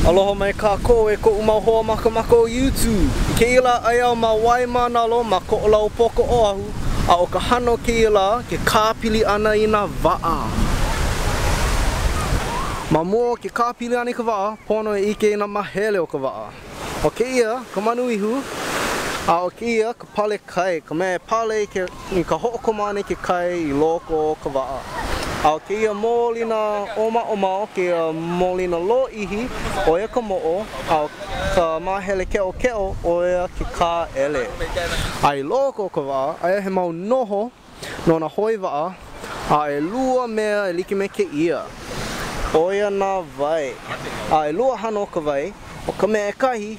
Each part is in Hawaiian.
Aloha mai kākou e koʻu mau hoa makamaka o YouTube. I kēia lā aia au ma Waimānalo ma Koʻolaupoko Oʻahu a ʻo ka hana o kēia lā ke kāpili ʻana i nā waʻa. Ma mua o ke kāpili ʻana i ka waʻa, pono e ʻike i nā māhele o ka waʻa. ʻO kēia ka manu ihu, a ʻo kēia ka pale kai, ka mea e pale i ke i ka hoʻokomo ʻana i ke kai i loko o ka waʻa. A ʻo kēia mōlina ʻōmaʻomaʻo, kēia mōlina lōʻihi, ʻo ia ka moʻo, a ʻo ka māhele keʻokeʻo, ʻo ia ke kāʻele. A i loko o ka waʻa, aia he mau noho no nā hoe waʻa, a ʻelua mea e like me kēia, ʻo ia nā wai. A ʻelua hana o ka wai, ʻo ka mea ʻekahi,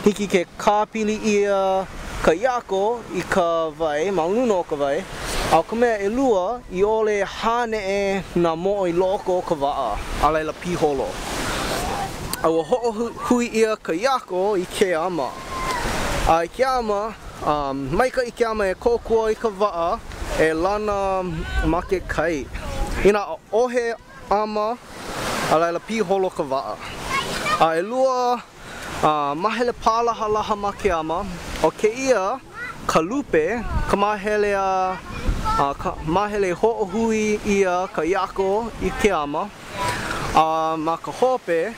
hiki ke kāpili ʻia ka iako i ka wai ma luna o ka wai, a ʻo ka mea ʻelua, i ʻole hāneʻe nā moʻo i loko o ka waʻa, a laila piholo. A ua hoʻohui ʻia ka iako i ke ama. A i ke ama, maikaʻi ke ama e kōkua i ka waʻa e lana ma ke kai. Inā ʻaʻohe ama, a laila piholo ka waʻa. A ʻelua māhele pālahalaha ma ke ama, ʻo kēia ka lupe, ka māhele a ka māhele i hoʻohui ʻia ka iako i ke ama. A ma ka hope,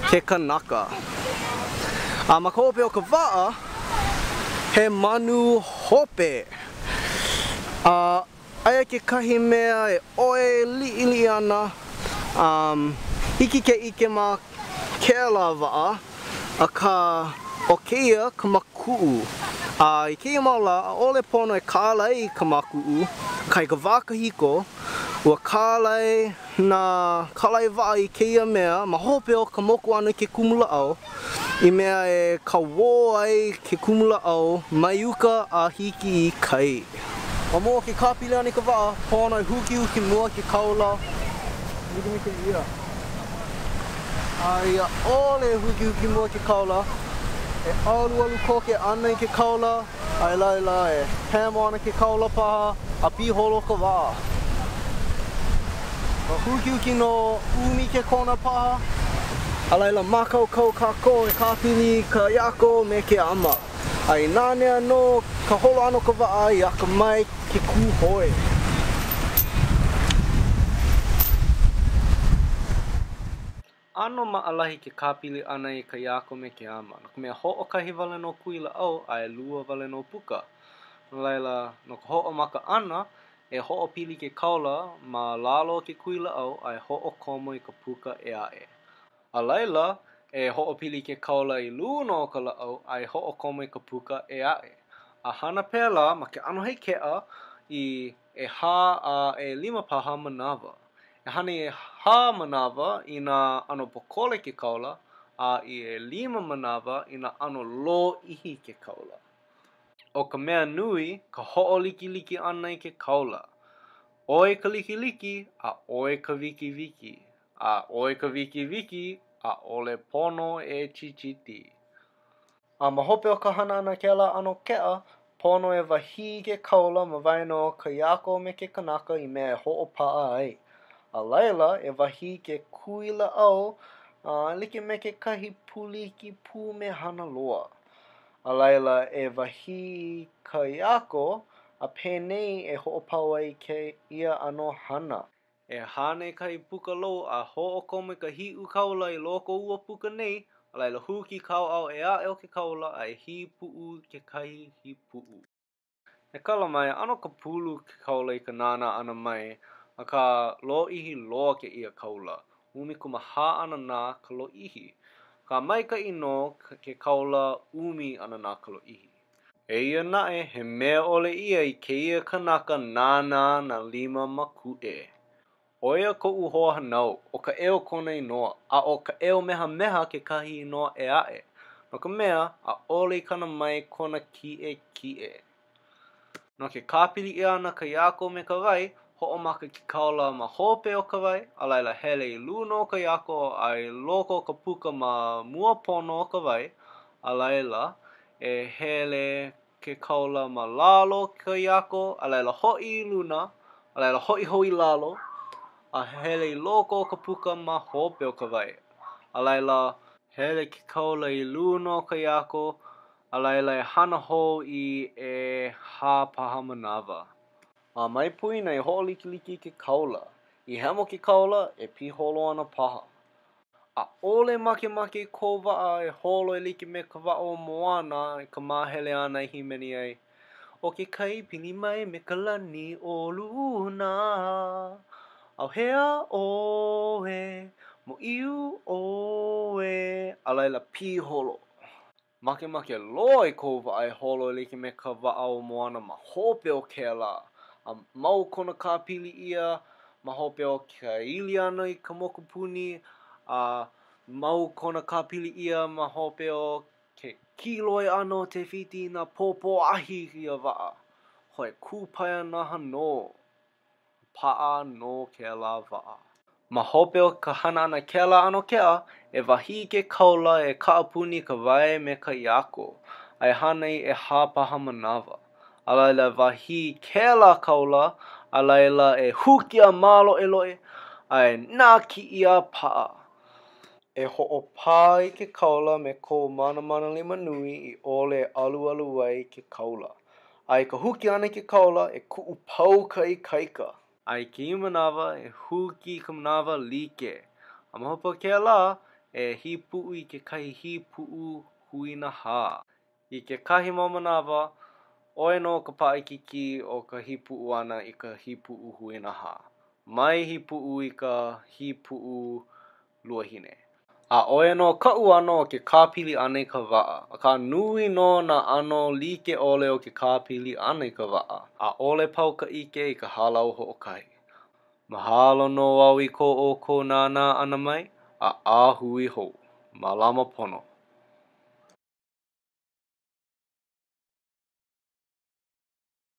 ke kanaka. A ma ka hope o ka waʻa, he manu hope. A aia kekahi mea e ʻoē liʻiliʻi ana, um, hiki ke ʻike ma kēlā waʻa, akā ʻo kēia ka makuʻu. A i kēia mau lā, ʻaʻole pono e kālai i ka makuʻu, akā i ka wā kahiko, ua kālai nā kālai waʻa i kēia mea ma hope o ka moku ʻana i ke kumulāʻau, i mea e kauō ai ke kumulāʻau mai uka a hiki i kai. Ma mua o ke kāpili ʻana i ka waʻa, pono e hukihuki mua ke kaula like me kēia. A i ʻaʻole e hukihuki mua ke kaula, e alualu koke ana i ke kaula, a i laila e hemo ana ke kaula paha a piholo ka waʻa. A hukihuki no ʻumi kekona paha, a laila mākaukau kākou e kāpili i ka iako me ke ama. A i nanea nō ka holo ʻana o ka waʻa i akamai ke kū hoe. ʻAno maʻalahi ke kāpili ʻana i ka iako me ke ama, no ka mea hoʻokahi wale nō kui lāʻau a ʻelua wale nō puka. No laila, no ka hoʻomaka ʻana, e hoʻopili ke kaula ma lalo o ke kui lāʻau a e hoʻokomo i ka puka ʻē aʻe. A laila, e hoʻopili ke kaula i luna o ka lāʻau a e hoʻokomo i ka puka ʻē aʻe. A hana pēlā ma ke ʻano he keʻa i ʻehā a ʻelima paha manawa. E hana i ʻehā manawa inā ʻano pōkole ke kaula, a i ʻelima manawa inā ʻano lōʻihi ke kaula. ʻO ka mea nui ka hoʻolikiliki ʻana i ke kaula. ʻOi ka likiliki, a ʻoi ka wikiwiki. A ʻoi ka wikiwiki, ʻaʻole pono e ciciti. A ma hope o ka hana ʻana kēlā ʻano keʻa, pono e wahī ke kaula ma waena o ka iako me ke kanaka i mea e hoʻopaʻa ai. A laila, e wahī ke kui lāʻau a like me kekahi pūliki pumehana loa. A laila, e wahī ka iako, a penei e hoʻopau ai kēia ʻano hana. E hana i kahi puka lou a hoʻokomo i ka hiʻu kaula i loko o ua puka nei, a laila huki ka ʻaoʻao ʻē aʻe o ke kaula a e hīpuʻu kekahi hīpuʻu. E kala mai, ʻano kapulu ke kaula i ka nānā ʻana mai, akā lōʻihi loa kēia kaula, 14 ananā ka lōʻihi. Akā maikaʻi nō ke kaula ʻumi ananā ka lōʻihi. Eia naʻe, he mea ʻole ia i kēia kanaka nāna nā lima makuʻe. ʻO ia koʻu hoahānau, ʻo Kaʻeo kona inoa, a ʻo Kaʻeo Mehameha kekahi inoa ʻē aʻe, no ka mea, ʻaʻole i kana mai kona kiʻekiʻe. No ke kāpili ʻia ʻana ka iako me ka wai, hoʻomaka ke kaula ma hope o ka wai, a laila hele i luna o ka iako a i loko o ka puka ma mua pono o ka wai, a laila, E hele ke kaula ma lalo o ka iako, a laila hoʻi i luna, a laila hoʻi hou i lalo. A hele i loko o ka puka ma hope o ka wai. A laila, hele ke kaula i luna o ka iako, a laila e hana hou i ʻehā paha manawa. A mai poina e hoʻolikelike i ke kaula. I hemo ke kaula, e piholo ana paha. ʻAʻole makemake i kou waʻa e holo e like me ka waʻa o Moana i ka māhele āna i hīmeni ai, ʻO ke kai pili mai me ka lani o luna, ʻAuhea ʻoe, Mōʻiu ʻoe, a laila piholo. Makemake loa i kou waʻa e holo e like me ka waʻa o Moana ma hope o kēlā, a mau kona kāpili ʻia ma hope o ka ili ʻana i ka mokupuni, a mau kona kāpili ʻia ma hope o ke kīloi ʻana o Te Fiti i nā pōpō ahi i ia waʻa. Hoe kūpaianaha nō. Paʻa nō kēlā waʻa. Ma hope o ka hana ʻana kēlā ʻano keʻa, e wahī ke kaula e kaʻapuni ka wai me ka iako, a e hana i ʻehā paha manawa. A laila e wahī kēlā kaula, a laila e huki a māloʻeloʻe, a e nākiʻi a paʻa. E hoʻopā i ke kaula me kou manamana limanui i ʻole e alualu ai ke kaula. A i ka huki ʻana i ke kaula, e kuʻupau ka ikaika. A i kēia manawa, e huki i ka manawa like. A ma hope o kēlā, e hīpuʻu i kekahi hīpuʻu huinahā. I kekahi mau manawa, ʻoi nō ka paʻakikī o ka hīpuʻu ʻana i ka hīpuʻu huinahā. Mai hīpuʻu i ka hīpuʻu luahine. A ʻo ia nō kaʻu ʻano o ke kāpili ʻana i ka waʻa, akā nui nō nā ʻano like ʻole o ke kāpili ʻana i ka waʻa. ʻAʻole pau ka ʻike i ka hālau hoʻokahi. Mahalo nō au i ko ʻoukou nānā ʻana mai, a ʻāhui hou. Mālama pono.